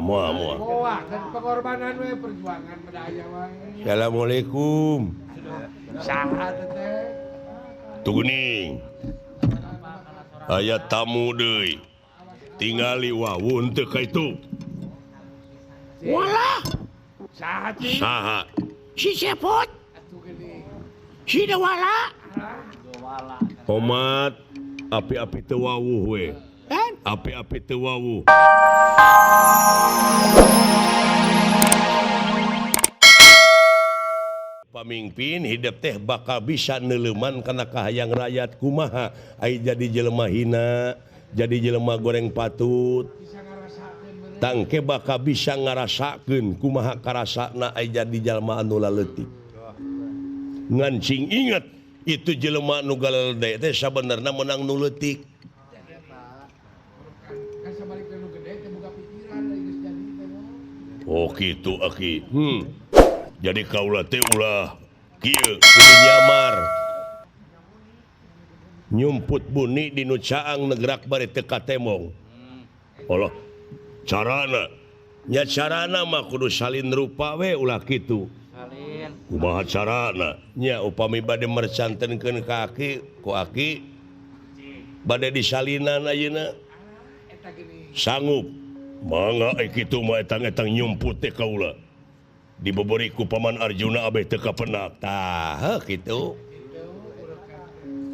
moal moal. Moal kan pengorbanan we perjuangan bedaya wae. Assalamualaikum. Saha teh? Tuh geuning. Aya tamu deui. Tingali wawun teu ka itu. Walah. Saha cing? Saha? Si Cepot. Si Dewala. Omat api-api teu wawuh we. Api-api teu wawuh. Pamimpin hidup teh bakal bisa neuleuman kana kahayang rakyat kumaha ai jadi jelema hina, jadi jelema goreng patut. Tangke bakal bisa ngarasakeun kumaha karasana ai jadi jalma anu laleutik. Ngan cing inget itu jelema nu galede teh sabenerna meunang nu leutik. Oh kitu aki. Jadi kaula teh ulah kieu kudu nyamar. Nyumput buni di nu caang negrak bari teu katemong. Allah carana nya carana mah kudu salin rupa we ulah kitu. Salin. Kumaha carana? Nya upami bade mercantenkeun ka aki ku aki bade disalinan ayeuna. Sanggup. Mangga kitu mah etang-etang nyumput teh kaula. Dibeberi ku Paman Arjuna abeh teu kapenak. Tah kitu.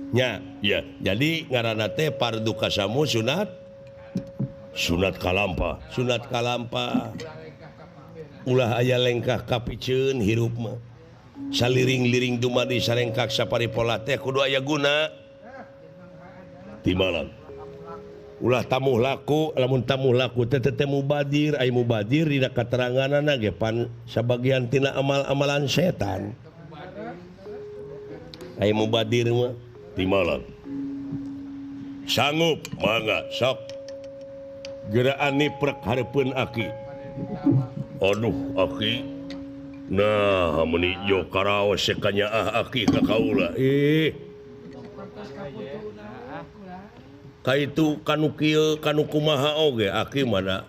Nya, ya. Jadi ngaranna teh pardu kasamu sunat sunat kalampa, sunat kalampa. Ulah aya lengkah kapiceun hirup mah. Saliring-liring dumadi sarengkak saparipola teh kudu aya guna. Timbalan. Ulah tamuh laku, lamun tamuh laku teh teh mubadir, ai mubadir dina kateranganana ge pan sabagian tina amal-amalan setan. Ai mubadir mah timbalan. Sanggup mangga sok. Geraan niprek hareupeun aki. Aduh aki. Nah, meuni jo karaos kanyaah aki ka kaula. Ih. Kaitu kanu kieu kanu kumaha oge aki mana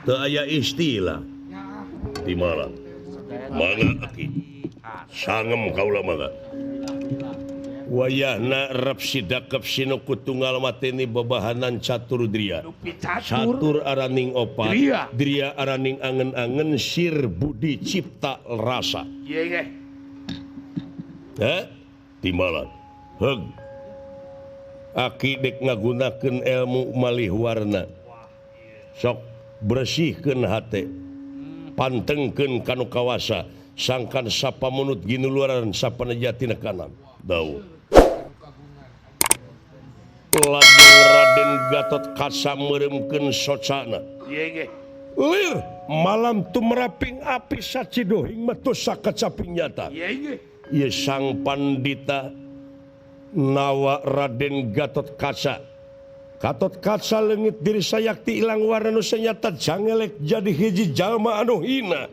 teu aya istilah. Timbalan. Mangga aki. Sangem kaula mangga. Wayahna rep sidakep sinuku tunggal mateni bebahanan catur dria. Catur araning opat, dria araning angen-angen sir budi cipta rasa. Heh? Timbalan. Heug. Aki dek ngagunakeun ilmu malih warna. Sok bersihkeun hate. Pantengkeun kanu kawasa, sangkan sapamunut ginuluaran sapanejatina kanan. Dawuh. Lajeng Raden Gatot Kaca meureumkeun socana. Lir malam tumraping api sacidohing metu sakacaping nyata. Ieu sang pandita nawa Raden Gatot Kaca. Gatot Kaca leungit diri sayakti ilang warna nu sanyata jangelek jadi hiji jalma anu hina.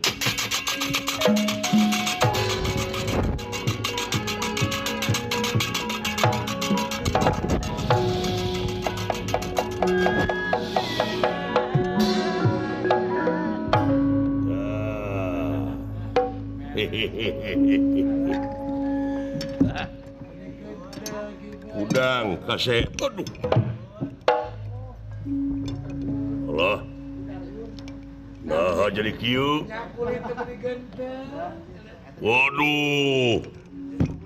Udang kasih, aduh, Allah, nah jadi kieu, waduh,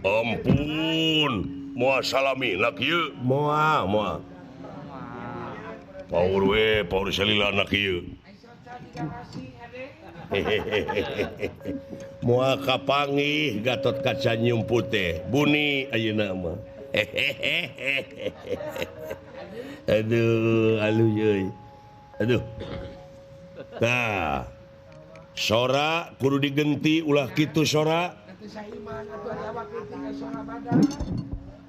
ampun, moal salami lah kieu, moal, moal, paur we, paur salila na kieu. Moal kapanggih Gatot Kaca nyumput teh buni ayeuna mah. Aduh, aluh euy. Aduh. Tah. Sora kudu digenti ulah kitu sora.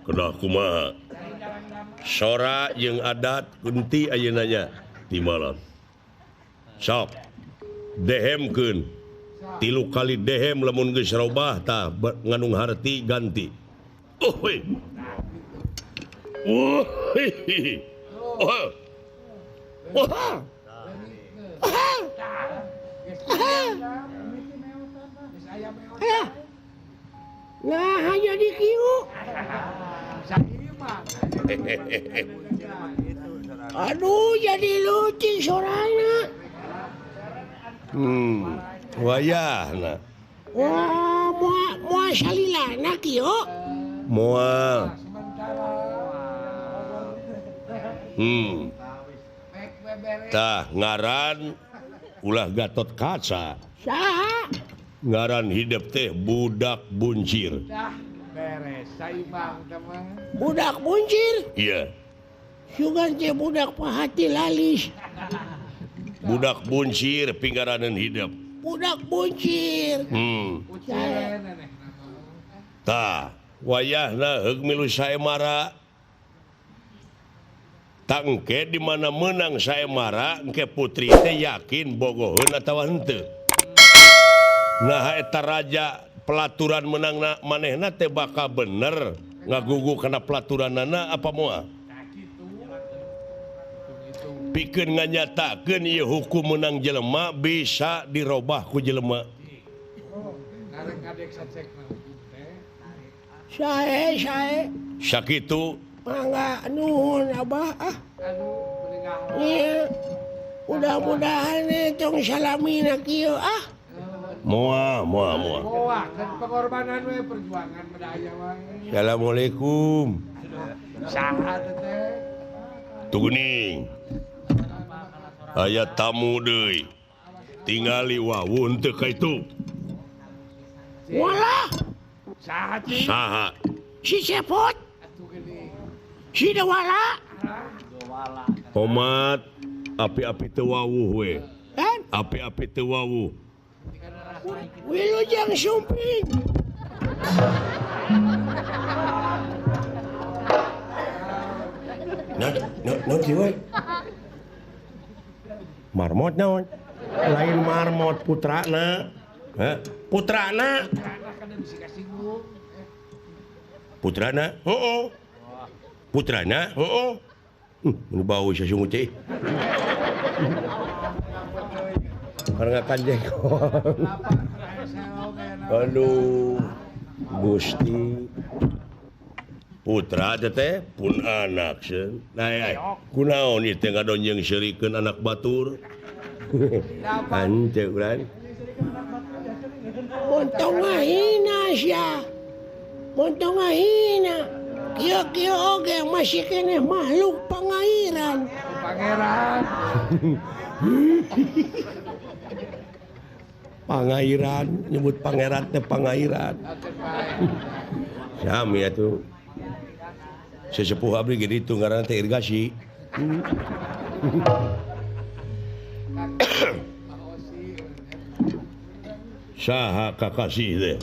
Kedah kumaha? Sora jeung adat genti ayeuna nya timbalan. Sok dehemkeun. 3 kali dehem lamun geus robah tah ngandung harti ganti. Oh hei. Oh hei. Oh. Oh. Nah hanya di kieu. Aduh jadi lucu sorana. Wayahna. Wah, moal salilana kieu. Moal. Tah ngaran ulah Gatot Kaca. Saha? Ngaran hidup teh budak buncir. Beres, saimang teman. Budak buncir? Iya. Sugan teh budak pahati lalis. Budak buncir pinggaranan hidup. Budak buncir. Tah, wayahna heug milu saemara. Tangke di mana menang saemara engke putri teh yakin bogoheun atawa henteu. Nah eta raja pelaturan menang manehna teh bakal bener ngagugu kana pelaturanana apa moal? Pikeun nganyatakeun ieu hukum menang jelema bisa dirobah ku jelema. Sae sae. Sakitu mangga nuhun abah ah. Ieu mudah-mudahan tong salamina kieu ah. Moal moal moal. Moal kan pengorbanan we perjuangan bedaya wae. Assalamualaikum. Saha teh? Tuguning. Aya tamu deui. Tingali wawun teu ka itu. Walah. Saha cing? Saha? Si Cepot. Si Dewala. Omat api-api teu wawuh we. Kan? Api-api teu wawuh. Wilujeng sumping. Naon sih we? Marmot naon? Lain marmot putrana. Hah? Putrana. Putrana? Heeh. Putrana? Heeh. Nu bau sasungut teh. Karena kanjengkol. Aduh, Gusti. Putra teh pun anak seun. Nah, kunaon ieu teh ngadonjeng seurikeun anak batur. Henteu urang. Montong ngahina sia. Montong ngahina. Kieu-kieu oge masih keneh makhluk pangairan. Pangeran. Pangairan, nyebut pangeran teh pangairan. Sami atuh. Sesepuh abdi ge ditu ngaranna teh irigasi. Saha kakasih teh?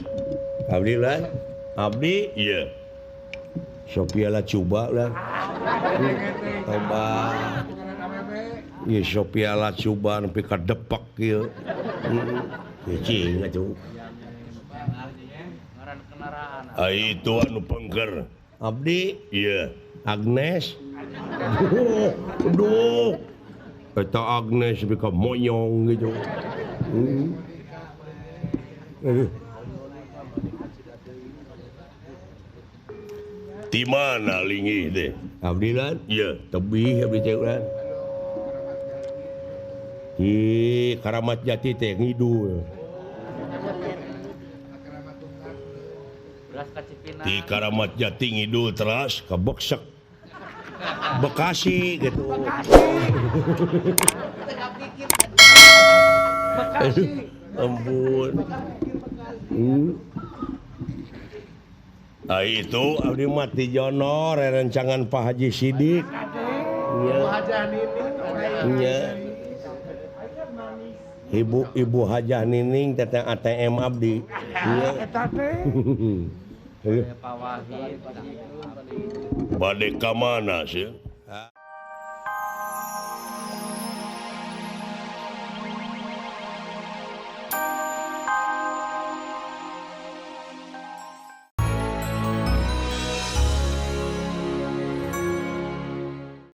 Abdi lah. Abdi ieu. Sophia lah coba lah. Tobat. Ieu Sophia lah coba nepi ka depak ieu. Cicing atuh. Ai itu anu pengker. Abdi ieu Agnes. Aduh. Eta Agnes nepi ka monyong gitu. Aduh. Di mana lingih teh? Abdi lan? Ieu, tebih abdi teh urang. Di Karamat Jati teh ngidul. Di Karamat Jati ngidul teras ka Beksek. Bekasi gitu. Bekasi. Ampun. Nah, itu abdi mah ti Jono rerencangan Pak Haji Sidik. Iya. Ibu Ibu Hajah Nining teteh ATM abdi. Iya. Bade ka mana sih?